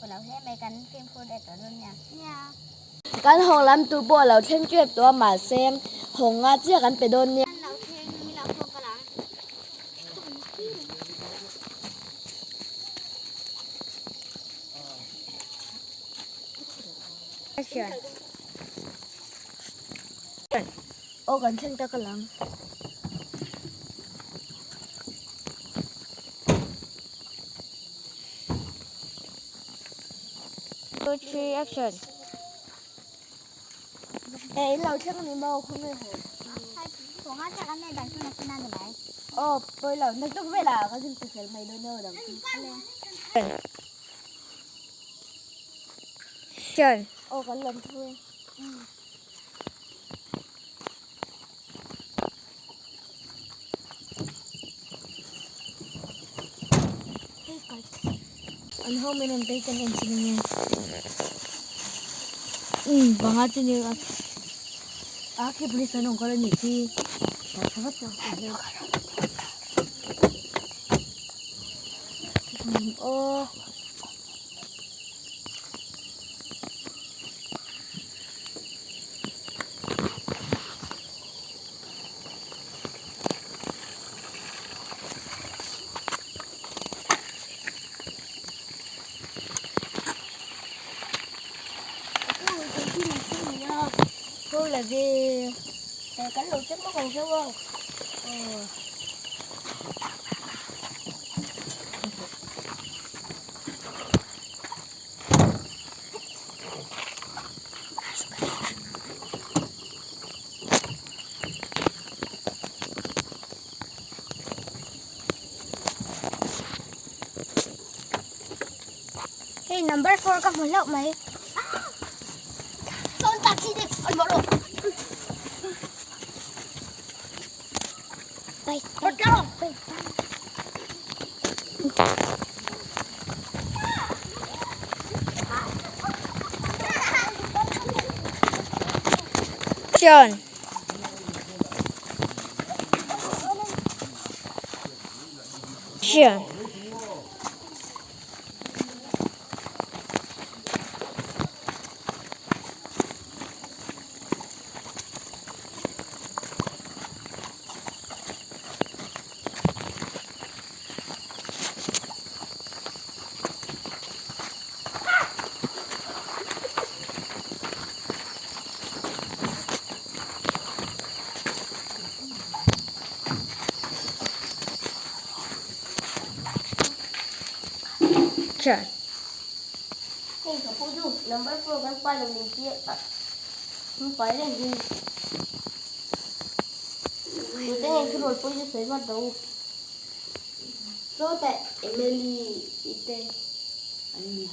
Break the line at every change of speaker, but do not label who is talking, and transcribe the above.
lo hle mai kan fimkhur leh tawh dawn nia. Nia.
Kan hawng lam tur pawh a lo thleng tep tawh a mahse hawng nga chiah kan pe dawn nia.
Kan lo thleng mi lo phawk a lang.
Aw kan thleng tak a lang.
Two, three, action.
Hei in lo thleng a ni maw khawnge haw. Aw pawi lo naktuk velah kan in ti fel mai dawn emaw dang chu.
Action.
Aw kan lawm tho e. An ho min rawn tei kan en chin ange. Umm panga chu ni a. A khi police an awm kal a nih khi. Tah tha vat tawh ang zel. Aw. Kan lo check bawk ang zeuh a.
Hei number 4 ka hmu hlauh mai. Sawn taxi te an mawh rawh. Bye. Bye. Action. Action. Action.
Hei ka pu chu number 4 kan pai lo ning chi a pai reng hi. Tute nge thu rawl pawh hi chu sawi vat rawh u. Sawtah Emily i te an ni.